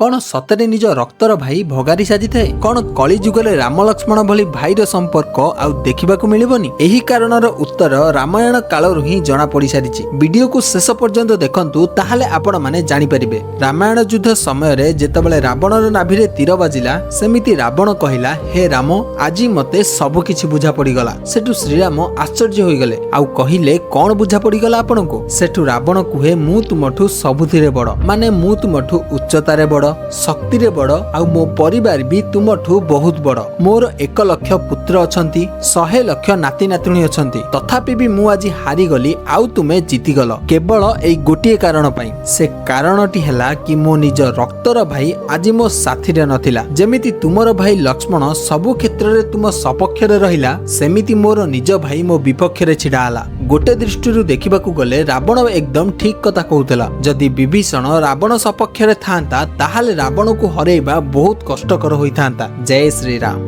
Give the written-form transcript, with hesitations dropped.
କ'ଣ ସତରେ ନିଜ ରକ୍ତର ଭାଇ ଭଗାରୀ ସାଜିଥାଏ? କ'ଣ କଳି ଯୁଗରେ ରାମ ଲକ୍ଷ୍ମଣ ଭଳି ଭାଇର ସମ୍ପର୍କ ଆଉ ଦେଖିବାକୁ ମିଳିବନି? ଏହି କାରଣର ଉତ୍ତର ରାମାୟଣ କାଳରୁ ହିଁ ଜଣା ପଡ଼ିସାରିଛି। ଭିଡିଓକୁ ଶେଷ ପର୍ଯ୍ୟନ୍ତ ଦେଖନ୍ତୁ, ତାହେଲେ ଆପଣମାନେ ଜାଣିପାରିବେ। ରାମାୟଣ ଯୁଦ୍ଧ ସମୟରେ ଯେତେବେଳେ ରାବଣର ନାଭିରେ ତୀର ବାଜିଲା, ସେମିତି ରାବଣ କହିଲା, "ହେ ରାମ, ଆଜି ମତେ ସବୁ କିଛି ବୁଝା ପଡ଼ିଗଲା।" ସେଠୁ ଶ୍ରୀରାମ ଆଶ୍ଚର୍ଯ୍ୟ ହୋଇଗଲେ ଆଉ କହିଲେ, "କ'ଣ ବୁଝା ପଡ଼ିଗଲା ଆପଣଙ୍କୁ?" ସେଠୁ ରାବଣ କୁହେ, "ମୁଁ ତୁମଠୁ ସବୁଥିରେ ବଡ଼। ମାନେ ମୁଁ ତୁମଠୁ ଉଚ୍ଚତାରେ ବଡ଼, ଶକ୍ତିରେ ବଡ଼ ଆଉ ମୋ ପରିବାର ବି ତୁମଠୁ ବହୁତ ବଡ଼। ମୋର 1 ଲକ୍ଷ ପୁତ୍ର ଅଛନ୍ତି, 100 ଲକ୍ଷ ନାତି ନାତୁଣୀ ଅଛନ୍ତି। ତଥାପି ବି ମୁଁ ଆଜି ହାରିଗଲି ଆଉ ତୁମେ ଜିତିଗଲ, କେବଳ ଏଇ ଗୋଟିଏ କାରଣ ପାଇଁ। ସେ କାରଣଟି ହେଲା କି ମୋ ନିଜ ରକ୍ତର ଭାଇ ଆଜି ମୋ ସାଥିରେ ନଥିଲା। ଯେମିତି ତୁମର ଭାଇ ଲକ୍ଷ୍ମଣ ସବୁ କ୍ଷେତ୍ରରେ ତୁମ ସପକ୍ଷରେ ରହିଲା, ସେମିତି ମୋର ନିଜ ଭାଇ ମୋ ବିପକ୍ଷରେ ଛିଡା ହେଲା।" ଗୋଟେ ଦୃଷ୍ଟିରୁ ଦେଖିବାକୁ ଗଲେ ରାବଣ ଏକଦମ ଠିକ କଥା କହୁଥିଲା। ଯଦି ବିଭୀଷଣ ରାବଣ ସପକ୍ଷରେ ଥାନ୍ତା, ତାହେଲେ ରାବଣକୁ ହରେଇବା ବହୁତ କଷ୍ଟକର ହୋଇଥାନ୍ତା। ଜୟ ଶ୍ରୀରାମ।